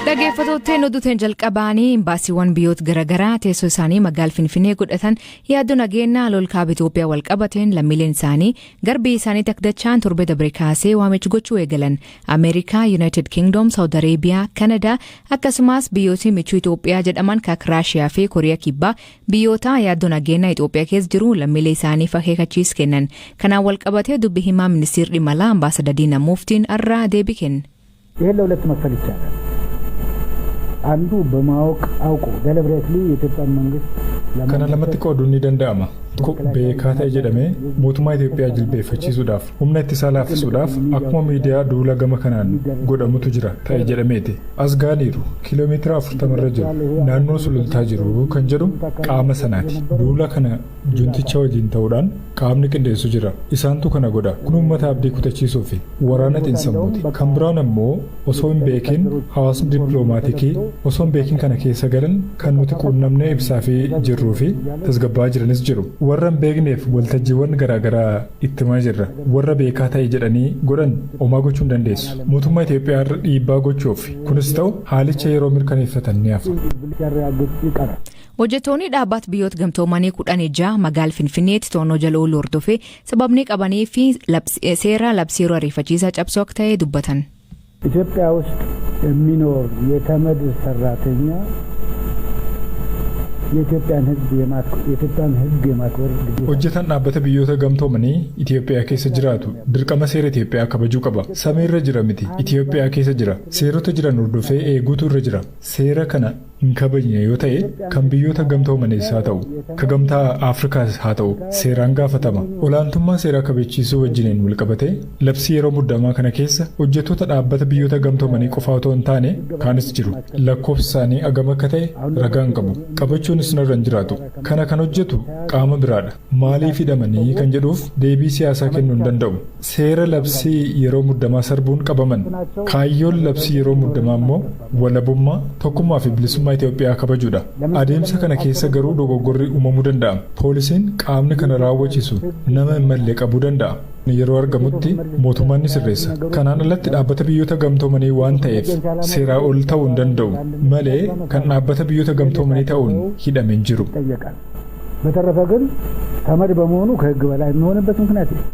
Dhaggeeffattootni oduutiin jalqabaanii imbaasiiwwan biyyoota garaagaraa teessoo isaanii magaala Finfinnee godhatan yaaddoo nageenyaa lola kaaba Itoophiyaa wal qabateen lammiileen isaanii gara biyya isaaniitti akka dachaan torbee dabre kaasee waamicha gochuu eegalan. Ameerikaa, Yuunaayitid Kingdom, Saawud Areebiyaa, Kanadaa akkasumas biyyootni michuu Itoophiyaa jedhaman kan Raashiyaa fi Kooriyaa Kibbaa biyyoota yaaddoo nageenyaa Itoophiyaa keessa jiru lammiilee isaaniif akeekkachiisa kennan. Kanaan wal qabatee dubbi himaa ministeerri dhimma alaa Ambaasadar Diinaa Muftiin har'a deebii kenne. ይህን ለሁለት መክፈል ይቻላል። አንዱ በማወቅ አውቆ ደሊበሬትሊ የኢትዮጵያን መንግስት Kana lamatti qooduun ni danda'ama. Tokko beekaa ta'e jedhamee mootummaa Itoophiyaa jilbeeffachiisuudhaaf humna ittisaa laaffisuudhaaf akkuma miidiyaa duula gama kanaan godhamutu jira ta'e jedhameeti. As gaaniiru kiiloomeetira 40 irra jiru naannoo sulultaa jiru kan jedhu qaama sanaati. Duula kana junticha wajjin ta'uudhaan qaamni qindeessu jira. Isaantu kana godha. Kun uummata abdii kutachiisuu fi waraana xiinsammuuti. Kan biraan ammoo osoo hin beekin hawaasni dippiloomaatiikii osoo hin beekin kana keessa galan kan nuti quunnamnee ibsaa fi jirruu fi tasgabba'aa jiranis jiru. Warra hin beekneef waltajjiiwwan garaagaraa itti himaa jirra. Warra beekaa ta'e jedhanii godhan homaa gochuu hin dandeessu. Mootummaa Itoophiyaa irra dhiibbaa gochuuf kunis ta'u haalicha yeroo mirkaneeffatan ni hafa. Hojjettoonni dhaabbata biyyoota gamtoomanii 16 magaala Finfinneetti to'annoo jala ooluu hordofee sababni qabanii fi seera labsii yeroo ariifachiisaa cabsuu akka ta'e dubbatan. ኢትዮጵያ ውስጥ የሚኖር የተመድ ሰራተኛ የኢትዮጵያን ሕግ የማክበር ግዴታ Hojjetaan dhaabbata biyyoota gamtoomanii Itoophiyaa keessa jiraatu dirqama seera Itoophiyaa kabajuu qaba. Samiirra jira miti, Itoophiyaa keessa jira. Seerota jiran hordofee eeguutu irra jira. Seera kana hin kabajne yoo ta'e kan biyyoota gamtoomaniis haa ta'u, ka gamtaa Afrikaas haa ta'u seeraan gaafatama. Olaantummaa seeraa kabachiisuu wajjiniin walqabatee labsii yeroo muddamaa kana keessa hojjettoota dhaabbata biyyoota gamtoomanii qofa otoo hin taane kaanis jiru. Lakkoofsi isaanii agam akka ta'e ragaa hin qabu. Qabachuunis narra hin jiraatu. Kana kan hojjetu qaama biraadha. Maaliif hidhamanii kan jedhuuf deebii siyaasaa kennuu hin danda'u. Seera labsii yeroo muddamaa sarbuun qabaman. Kaayyoon labsii yeroo muddamaa immoo walabummaa, tokkummaa fi bilisummaa Itoophiyaa kabajuudha. Adeemsa kana keessa garuu dogoggorri uumamuu danda'a. Poolisiin qaamni kana raawwachiisu nama hin malle qabuu danda'a. Yeroo argamutti mootummaan ni sirreessa. Kanaan alatti dhaabbata biyyoota gamtoomanii waan ta'eef seeraa ol ta'uu hin danda'u malee kan dhaabbata biyyoota gamtoomanii ta'uun hidhame hin jiru. ይጠየቃል። በተረፈ ግን ተመድ በመሆኑ ከህግ በላይ የሚሆንበት ምክንያት የለም።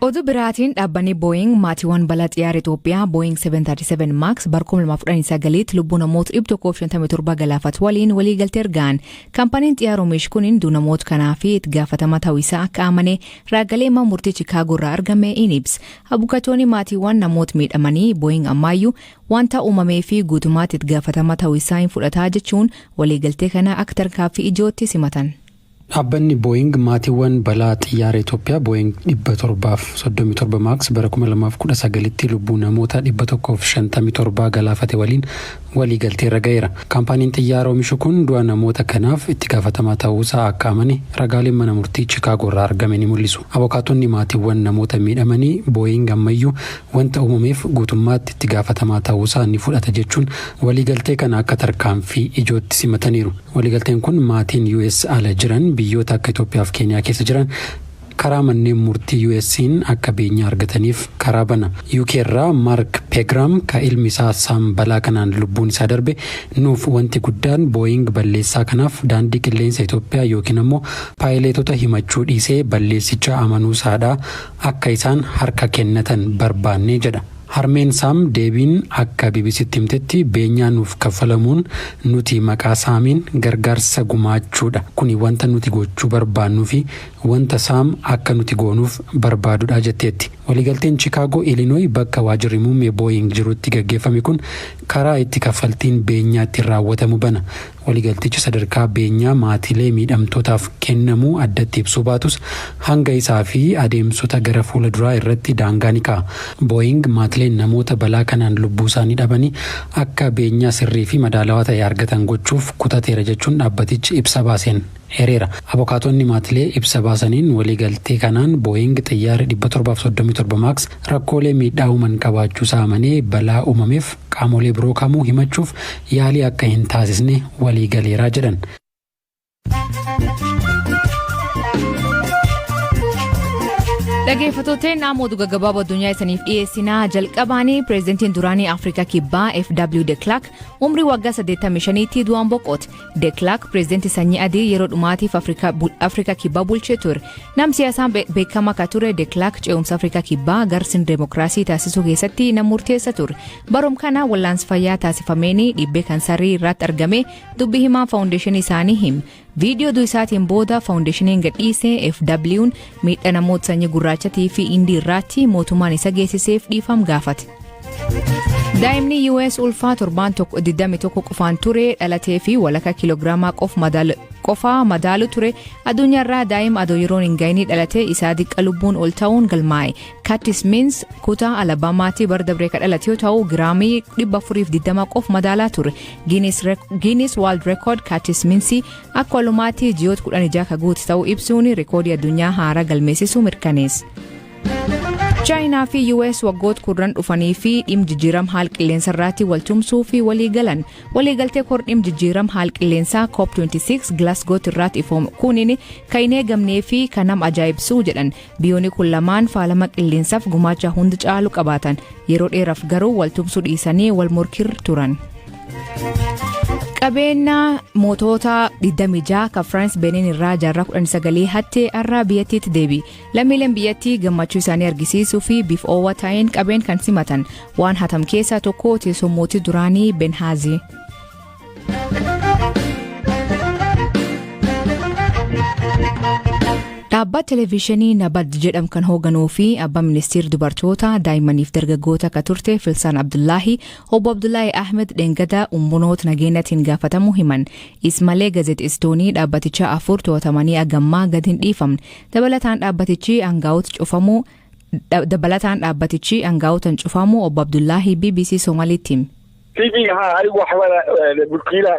Oduu biraatiin dhaabbanni Booying maatiiwwan balaa xiyyaara Itoophiyaa Booying 737 Max bara 2019 lubbuu namoota 157 galaafatu waliin waliigaltee argaan. Kaampaniin xiyyaara oomishu kun du'a namoota kanaa fi itti gaafatama ta'uu isaa akka amane raagalee mana murtii Chicaagoo irraa argame in ibsa. Abukaatoonni maatiiwwan namoota miidhamanii Booying ammaayyuu wanta uumamee fi guutummaatti itti gaafatama ta'uu isaa hin fudhataa jechuun waliigaltee kana akka tarkaanfii ijootti simatan. Dhaabbanni Booying maatiiwwan balaa xiyyaara Itoophiyaa Booying 737 Max bara 2019tti lubbuu namoota 157 galaafate waliin waliigaltee irra ga'eera. Kaampaaniin xiyyaara oomishu kun du'a namoota kanaaf itti gaafatamaa ta'uusaa akka amane ragaaleen mana murtii Chikaagoo irraa argame ni mul'isu. Abokaatonni maatiiwwan namoota miidhamanii Booying ammayyuu wanta uumameef guutummaatti itti gaafatamaa ta'uusaa ni fudhata jechuun waliigaltee kana akka tarkaanfii ijootti simataniiru. Waliigalteen kun maatiin US ala jiran biyyoota akka Itoophiyaa fi Keeniyaa keessa jiran karaa manneen murtii US'n akka beenyaa argataniif karaa bana. UK irraa Mark Pegram ka ilmi isaa Saam balaa kanaan lubbuun isaa darbe, nuuf wanti guddaan Booying balleessaa kanaaf daandii qilleensa Itoophiyaa yookiin ammoo paayileetota himachuu dhiisee balleessicha amanuu isaadhaa, akka isaan harka kennatan barbaannee jedha. Harmeen Saam deebiin akka BBCtti himtetti beenyaa nuuf kaffalamuun nuti maqaa Saamiin gargaarsa gumaachuudha. Kuni wanta nuti gochuu barbaannuu fi wanta Saam akka nuti goonuuf barbaadudha jetteetti. Waliigalteen Chikaagoo, Ilinooy bakka waajirri muummee Booying jirutti gaggeeffame kun karaa itti kaffaltiin beenyaa ittiin raawwatamu bana. Waliigaltichi sadarkaa beenyaa maatiilee miidhamtootaaf kennamuu addatti ibsuu baatus hanga isaa fi adeemsota gara fuula duraa irratti daangaa ni kaa'a. Booying maatileen namoota balaa kanaan lubbuu isaanii dhabanii akka beenyaa sirrii fi madaalawaa ta'e argatan gochuuf kutateera jechuun dhaabbatichi ibsa baaseen Eereera. Abokaatonni maatilee ibsa baasaniin waliigaltee kanaan Booying xiyyaarri 737 Max rakkoolee miidhaa uuman qabaachuu isaa amanee balaa uumameef qaamolee biroo kamuu himachuuf yaalii akka hin taasisne waliigaleeraa jedhan. Dhaggeeffattooteen namoota gaggabaaboo addunyaa isaniif dhiyeessinaa. Jalqabaanii, pireezidantiin duraanii Afrikaa Kibbaa FW de Klerk umrii waggaa 85tti du'aan boqote. De Klerk pireezidantii sanyii adii yeroo dhumaatiif Afrikaa Kibbaa bulchee ture. Nam siyaasaan beekamaa akka ture de Klerk ce'umsa Afrikaa Kibbaa gara sirna deemokiraasii taasisuu keessatti nama murteessa ture. Baroom kana wallaansa fayyaa taasifameen dhibbee kansarii irratti argame dubbii himaan faawundeeshinii isaanii him. Viidiyoo du'a isaatiin booda faawundeeshiniin gadhiise, FW'n miidhaa namoota sanyii gurraachatii fi Indii irratti mootummaan isa geessiseef dhiifam gaafate. Daa'imni US ulfaa torbaan 21 qofaan ture dhalatee fi walakkaa kiiloogiraamaa qofaa madaalu ture addunyaarraa daa'ima adoo yeroon hin gahini dhalate isaa diqqa lubbuun ol ta'uun galmaa'e. Curtis Means kutaa Alabamaatti bara dabree kan dhalate yoo ta'u, giraamii 420 qof madaalaa ture. Guinness World Record Curtis Means akka walumaatti ji'oota 16 ka guute ta'uu ibsuun rikoodii addunyaa haaraa galmeessisuu mirkaneesse. Chaayinaa fi US waggoota 10 dhufanii fi dhimma jijjiirama haala qilleensa irratti waltumsuu fi walii galan. Waliigaltee kor dhimma jijjiirama haala qilleensaa COP26 Glasgow irratti ifoome kuniin kan hin eegamnee fi kan nama ajaa'ibsuu jedhan. Biyyoonni kun lamaan faalama qilleensaaf gumaacha hundi caalu qabaatan, yeroo dheeraaf garuu waltumsuu dhiisanii wal morkir turan. Qabeenya mootota 26 kan Firaans Benin irraa jaarraa 19 hattee har'a biyyattiitti deebi. Lammiileen biyyattii gammachuu isaanii argisiisuu fi bifa oowwaa ta'een qabeen kan simatan. Waan hatam keessaa tokko teessoo mootii duraanii Benhaazi. Dhaabbata televezyiinii Nabad jedhamu kan hoogganuu fi abbaa ministeera dubartoota, daa'immaniif dargaggoota akka turte Filsaan Abdullaahi, obbo Abdullaahi Ahmed, dheengadda humnoota nageenyatiin gaafatamuu himan. Ismalee gaazexeessitoonni dhaabbatichaa afur to'atamanii agammaa gad hin dhiifamne. Dabalataan dhaabbatichi aangaa'otaan cufamuu obbo Abdullaahi BBC Somaaliitti hime. TV haa, anigu waxa mulkiila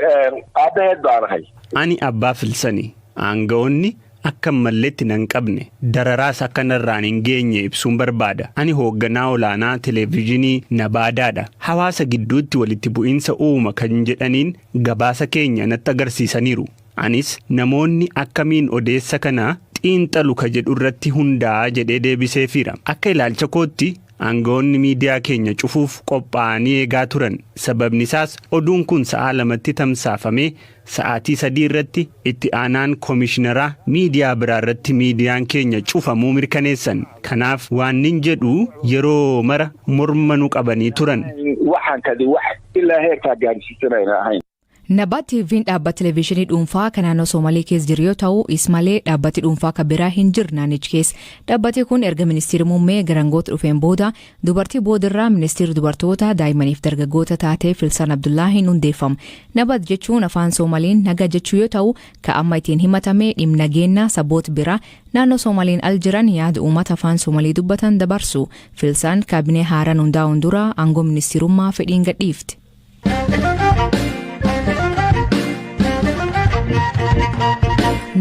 aabbaheed baan ahay. Ani abbaa Filsani. Aanga'oonni akka malleetti nan qabne, dararaas akka narraan hin geenye ibsuun barbaada. Ani hoogganaa olaanaa televezyiinii Nabaadaadha. Hawaasa gidduutti walitti bu'iinsa uuma kan jedhaniin gabaasa keenya natti agarsiisaniiru. Anis namoonni akkamiin odeessa kana xiinxalu ka jedhu irratti hundaa'a jedhee deebiseefiira. Akka ilaalcha kootti aangawoonni miidiyaa keenya cufuuf qophaa'anii eegaa turan. Sababni isaas oduun kun sa'a 2tti tamsaafamee sa'aatii 3 irratti itti aanaan koomishineraa miidiyaa biraa irratti miidiyaan keenya cufamuu mirkaneessan. Kanaaf waan nin jedhu, yeroo mara morma nu qabanii turan. Waxaan kadi wax ilaa heerkaa gaarsiisanayna ahayn. Nabaad TV'n dhaabbata televezyiinii dhuunfaa kan naannoo Soomalii keessa jiru yoo ta'u, ismalee dhaabbati dhuunfaa kan biraa hin jiru naannichi keessa. Dhaabbati kun erga ministeerri muummee garangoota dhufeen booda dubartii boodarraa ministeerri dubartoota, daa'immaniif dargaggoota taatee Filsaan Abdullaahiin hundeeffama. Nabad jechuun afaan Soomaliin naga jechuu yoo ta'u, ka amma ittiin himatame dhimma nageenya saboota biraa naannoo Soomaliin al jiran yaada uummata afaan Soomalii dubbatan dabarsu. Filsaan kaabinee haaraan hundaa'uun dura aangoo ministeerummaa fedhiin gadhiifte.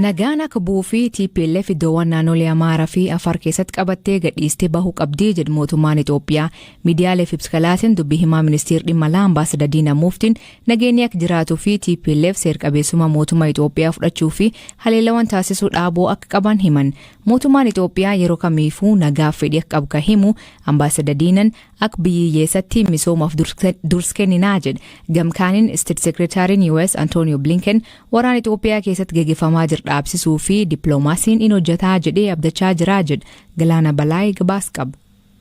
Nagaan akka bu'uu fi TPLF iddoowwan naannolee Amaaraa fi Afar keessatti qabattee gadhiistee bahuu qabdii jedhu mootummaan Itoophiyaa. Miidiyaaleef ibsa kalaatiin dubbii himaa ministeerri dhimma alaa Ambaasadar Diinaa Muftiin nageenyi akka jiraatuu fi TPLF seer-qabeessummaa mootummaa Itoophiyaa fudhachuu fi haleellawwan taasisuu dhaabuu akka qaban himan. Mootummaan Itoophiyaa yeroo kamiifuu nagaaf fedhii akka qabu kan himu Ambaasadar Diinan, akka biyyeessatti misoomaaf dursi kenninaa jedhe. Gamkaaniin State Secretary US Antonio Blinken waraana Itoophiyaa keessatti gaggeeffamaa jiru dhaabsisuu fi dippiloomaasiin in hojjetaa jedhee abdachaa jira jedhe. Galaana Balaayii gabaas qaba.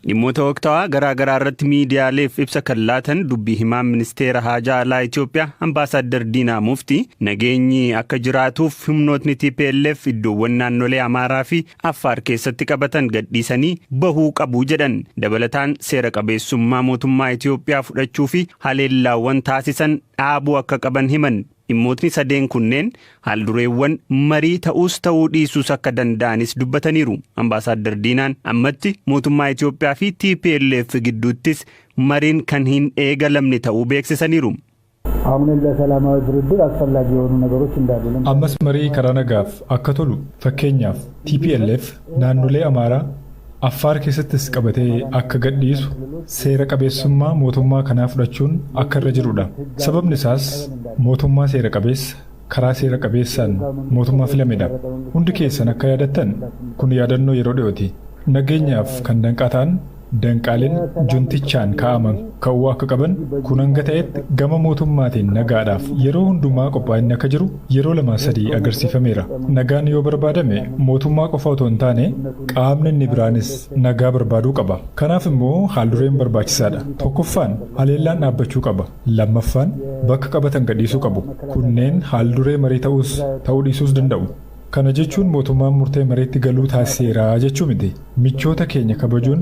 Dhimmoota waqtaawaa garaa garaa irratti miidiyaaleef ibsa kan laatan dubbii himaan ministeera haajaa alaa Itoophiyaa Ambaasaadder Diinaa Muftii, nageenyi akka jiraatuuf humnootni TPLF iddoowwan naannolee Amaaraa fi Affaar keessatti qabatan gadhiisanii bahuu qabu jedhan. Dabalataan seera qabeessummaa mootummaa Itoophiyaa fudhachuu fi haleellaawwan taasisan dhaabuu akka qaban himan. Dhimmootni sadeen kunneen haaldureewwan marii ta'uus ta'uu dhiisuus akka danda'anis dubbataniiru. Ambaasaadder Diinaan ammatti mootummaa Itoophiyaa fi TPLF gidduuttis mariin kan hin eegalamne ta'uu beeksisaniiru. አሁን ለሰላማዊ ድርድር አስፈላጊ የሆኑ ነገሮች እንዳሉ Ammas marii karaa nagaaf akka tolu, fakkeenyaaf TPLF naannolee Amaaraa, Affaar keessattis qabatee akka gadhiisu, seera qabeessummaa mootummaa kanaa fudhachuun akka irra jirudha. Sababni isaas mootummaa seera qabeessa, karaa seera qabeessaan mootummaa filamedha. Hundi keessan akka yaadattan, kun yaadannoo yeroo dhiyooti. Nageenyaaf kan danqaa ta'an danqaaleen juntichaan kaa'aman ka'uu akka qaban, kun hanga ta'etti gama mootummaatiin nagaadhaaf yeroo hundumaa qophaa'inni akka jiru yeroo lama sadii agarsiifameera. Nagaan yoo barbaadame mootummaa qofa otoo hin taane qaamni inni biraanis nagaa barbaaduu qaba. Kanaaf immoo haaldureen barbaachisaadha. Tokkoffaan haleellaan dhaabbachuu qaba. Lammaffaan bakka qabatan gadhiisuu qabu. Kunneen haalduree marii ta'uus ta'uu dhiisuus danda'u. Kana jechuun mootummaan murtee mariitti galuu taasiseera jechuu miti. Michoota keenya kabajuun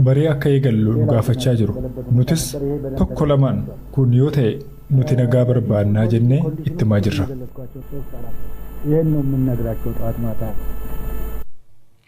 marii akka eegallu nu gaafachaa jiru. Nutis tokko lamaan kun yoo ta'e nuti nagaa barbaannaa jennee itti himaa jirra. ይህን ነው የምንነግራቸው ጠዋት ማታ።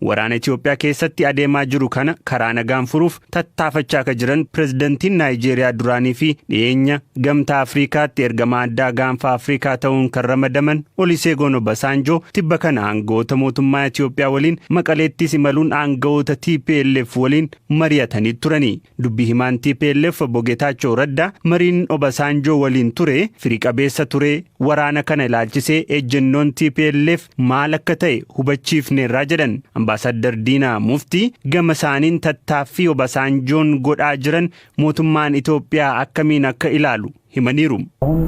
Waraana Itoophiyaa keessatti adeemaa jiru kana karaa nagaan furuuf tattaafachaa akka jiran pirezidantiin Naayijeeriyaa duraanii fi dhiyeenya Gamtaa Afriikaatti ergamaa addaa Gaanfa Afrikaa ta'uun kan ramadaman Oluseegun Obasanjoo tibba kana aangawoota mootummaa Itoophiyaa waliin Maqaleettis imaluun aangawoota TPLF waliin mari'atanii turani. Dubbii himaan TPLF obbo Geetaachoo Raddaa mariin Obasanjoo waliin ture firii qabeessa ture, waraana kana ilaalchisee ejjennoon TPLF maal akka ta'e hubachiifneerraa jedhan. Ambaasaddar Diinaa Muftii gama isaaniin tattaaffii Obasanjoon godhaa jiran mootummaan Itoophiyaa akkamiin akka ilaalu himaniiru. አሁን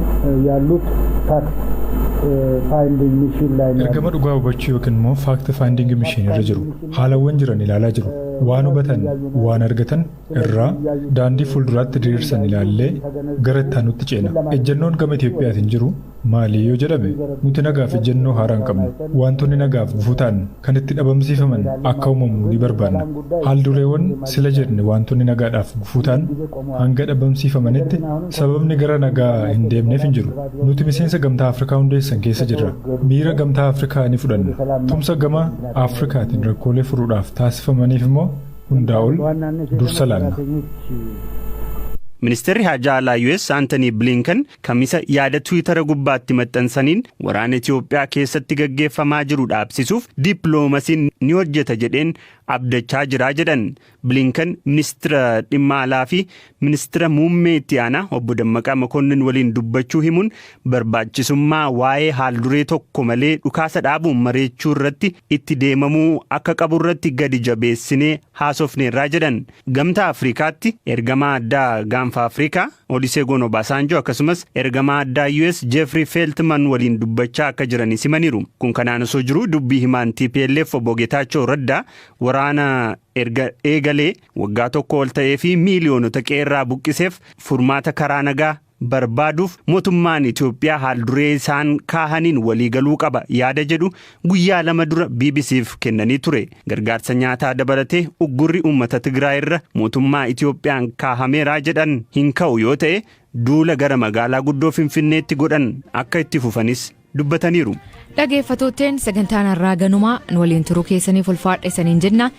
ያሉት fact finding mission ላይ ነው። Ergama dhugaa hubachuu yookiin immoo fact finding mission irra jiru. Haalawwan jiran ilaalaa jiru. Waan hubatan, waan argatan irraa daandii fuulduraatti diriirsan ilaallee gara itti aanutti ceena. Ejjennoon gama Itoophiyaatiin jiru maali yoo jedhame, nuti nagaaf ejjennoo haaraa hin qabnu. Wantoonni nagaaf gufuu ta'an kan itti dhabamsiifaman akka uumamu ni barbaanna. Haaldureewwan sila jenne, wantoonni nagaadhaaf gufuu ta'an hanga dhabamsiifamanitti sababni gara nagaa hin deemneef hin jiru. Nuti miseensa Gamtaa Afrikaa hundeessan keessa jirra. Miira Gamtaa Afrikaa ni fudhanna. Tumsa gama Afrikaatiin rakkoolee furuudhaaf taasifamaniif immoo hundaa ol dursa laanna. Ministeerri Haajaa Alaa US Antony Blinken Kamisa yaada Tiwiitara gubbaatti maxxansaniin waraana Itoophiyaa keessatti gaggeeffamaa jiru dhaabsisuuf dippiloomaasiin ni hojjeta jedheen abdachaa jira jedhan. Blinken ministeera dhimma alaa fi ministeera muummee itti aanaa obbo Dammaqaa Makonnin waliin dubbachuu himuun, barbaachisummaa waa'ee haalduree tokko malee dhukaasa dhaabuun mari'achuu irratti itti deemamuu akka qabu irratti gadi jabeessinee haasofneerraa jedhan. Gamtaa Afrikaatti ergamaa addaa Gaanfa Afrikaa Olusegun Obasanjo akkasumas ergamaa addaa US Jeffrey Feltman waliin dubbachaa akka jiran himaniiru. Kun kanaan osoo jiru, dubbii himaan TPLF obbo Geetaachoo Raddaa waraana erga eegalee waggaa tokko ol ta'ee fi miiliyoonota qeerraa buqqiseef furmaata karaa nagaa barbaaduuf mootummaan Itoophiyaa haalduree isaan kaahaniin waliigaluu qaba yaada jedhu guyyaa 2 dura BBCf kennanii ture. Gargaarsa nyaataa dabalatee uggurri uummata Tigraay irra mootummaa Itoophiyaan kaahameeraa jedhan hin ka'u yoo ta'e, duula gara magaalaa guddoo Finfinneetti godhan akka itti fufanis dubbataniiru. Dhaggeeffattootteen, sagantaan har'aa ganumaa. Nu waliin turuu keessaniif ulfaadha isaniin jenna.